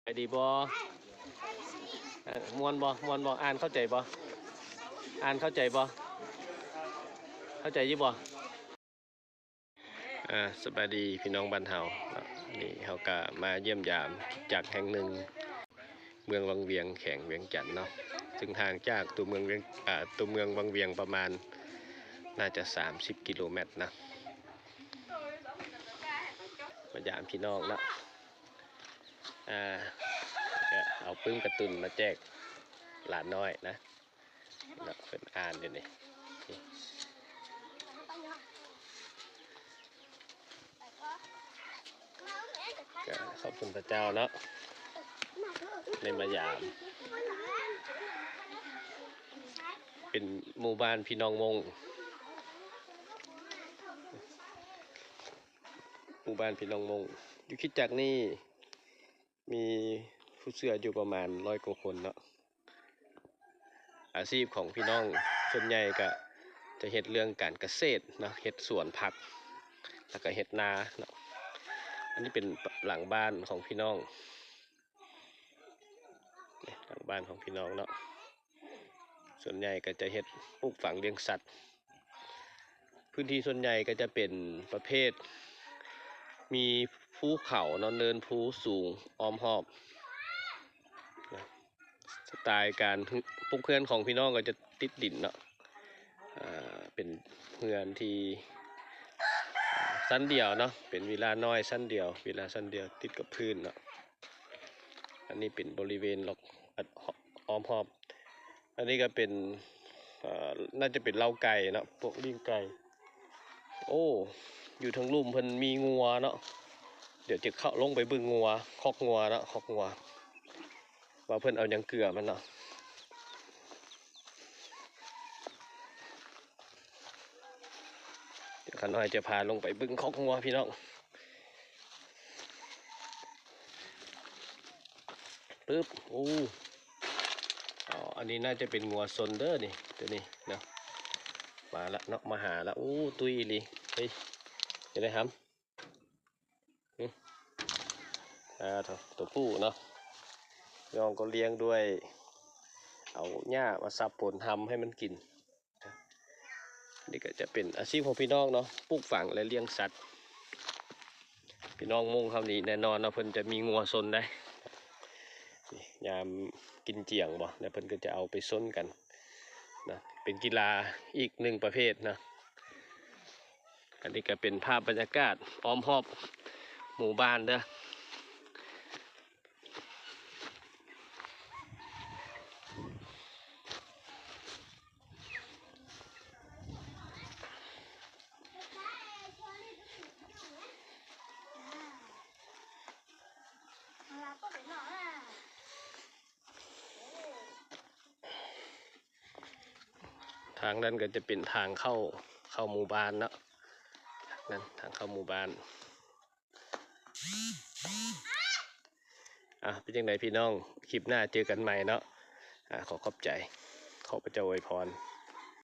ສະບາຍດີບໍ່? ເອີ ມ່ວນບໍ່? ມ່ວນບໍ່? ອ່ານເຂົ້າໃຈບໍ່? ອ່ານເຂົ້າໃຈບໍ່? ເຂົ້າໃຈຢູ່ບໍ່? ອ່າ ສະບາຍດີພີ່ນ້ອງບ້ານເຮົາເນາະ, ນີ້ເຮົາກະມາຢ້ຽມຢາມຄຣິສຕະຈັກແຫ່ງໜຶ່ງ ເມືອງວັງວຽງ ແຂວງວຽງຈັນເນາະ, ເຊິ່ງຫ່າງຈາກຕົວເມືອງວຽງ ອ່າ ຕົວເມືອງວັງວຽງປະມານ ໜ້າຈະສາມສິບກິໂລແມັດເນາະ. ມາຢາມພີ່ນ້ອງເນາະ. ອ່າ ກະເອົາປຶ້ມກາຕູນມາແຈກຫຼານນ້ອຍນະ. ເນາະ ເພິ່ນອ່ານຢູ່ນີ້ ກະຂອບຄຸນພະເຈົ້າເນາະ ໄດ້ມາຢາມ. ເປັນໝູ່ບ້ານພີ່ນ້ອງມົ້ງ ໝູ່ບ້ານພີ່ນ້ອງມົ້ງ. ຢູ່ຄຣິສຕະຈັກນີ້ ມີຜູ້ເຊື່ອຢູ່ປະມານຮ້ອຍກວ່າຄົນເນາະ. ອາຊີບຂອງພີ່ນ້ອງສ່ວນໃຫຍ່ກະຈະເຮັດເລື່ອງການກະເສດເນາະ, ເຮັດສວນຜັກ ແລ້ວກະເຮັດນາເນາະ. ອັນນີ້ເປັນຫຼັງບ້ານຂອງພີ່ນ້ອງ ຫຼັງບ້ານຂອງພີ່ນ້ອງເນາະ. ສ່ວນໃຫຍ່ກໍຈະເຮັດ ປູກຝັງລ້ຽງສັດ. ພື້ນທີ່ສ່ວນໃຫຍ່ກໍຈະເປັນປະເພດ ມີພູເຂົາເນາະ, ເນີນພູສູງອ້ອມຮອບ. ສະໄຕລ໌ການປຸກເຮືອນຂອງພີ່ນ້ອງກໍຈະຕິດດິນເນາະ, ເປັນເຮືອນທີ່ຊັ້ນດຽວເນາະ, ເປັນວິລານ້ອຍຊັ້ນດຽວ, ວິລາຊັ້ນດຽວຕິດກັບພື້ນເນາະ. ອັນນີ້ເປັນບໍລິເວນລອບ ອ້ອມຮອບ. ອັນນີ້ກໍເປັນ ເອີ ໜ້າຈະເປັນເລົ້າໄກ່ເນາະ, ພວກລີ້ງໄກ່. ໂອ້ ຢູ່ທາງລຸ່ມເພິ່ນມີງົວເນາະ, ດຽວຈະເຂົ້າລົງໄປເບິ່ງງົວ, ຄອກງົວເນາະ, ຄອກງົວ ວ່າເພິ່ນເອົາຫຍັງເກືອມັນເນາະ. ດຽວຂ້ານ້ອຍຈະພາລົງໄປເບິ່ງຄອກງົວພີ່ນ້ອງ. ປຶບ ໂອ້ ເອົາ ອັນນີ້ໜ້າຈະເປັນງົວຊົນເດີນີ້ ໂຕນີ້ເນາະ. ມາລະເນາະ ມາຫາລະ. ໂອ້ ຕຸ້ຍອີ່ຫຼີ. ເຮີ້ຍ ເຮັດໄດ້ຫຳ. ອື ອ່າ ໂຕ ໂຕຜູ້ເນາະ. ນ້ອງກໍລ້ຽງດ້ວຍ ເອົາຫຍ້າມາສັບໂພນຫຳໃຫ້ມັນກິນ. ນີ້ກໍຈະເປັນອາຊີບຂອງພີ່ນ້ອງເນາະ, ປູກຝັງ ແລະ ລ້ຽງສັດ. ພີ່ນ້ອງມົ້ງເຮົານີ້ແນ່ນອນເນາະ, ເພິ່ນຈະມີງົວຊົນໄດ໋. ນີ້ ຍາມກິນຈຽງບໍ ແລ້ວເພິ່ນກໍຈະເອົາໄປຊົນກັນເນາະ, ເປັນກິລາອີກໜຶ່ງປະເພດເນາະ. ອັນນີ້ກໍເປັນພາບບັນຍາກາດອ້ອມຮອບໝູ່ບ້ານເດີ. ທາງນັ້ນກໍຈະເປັນທາງເຂົ້າ ເຂົ້າໝູ່ບ້ານເນາະ, ນັ້ນທາງເຂົ້າໝູ່ບ້ານ. ອ່າ ເປັນຈັ່ງໃດພີ່ນ້ອງ? ຄລິບໜ້າເຈີກັນໃໝ່ເນາະ. ອ່າ ຂໍຂອບໃຈ, ຂໍພະເຈົ້າອວຍພອນ.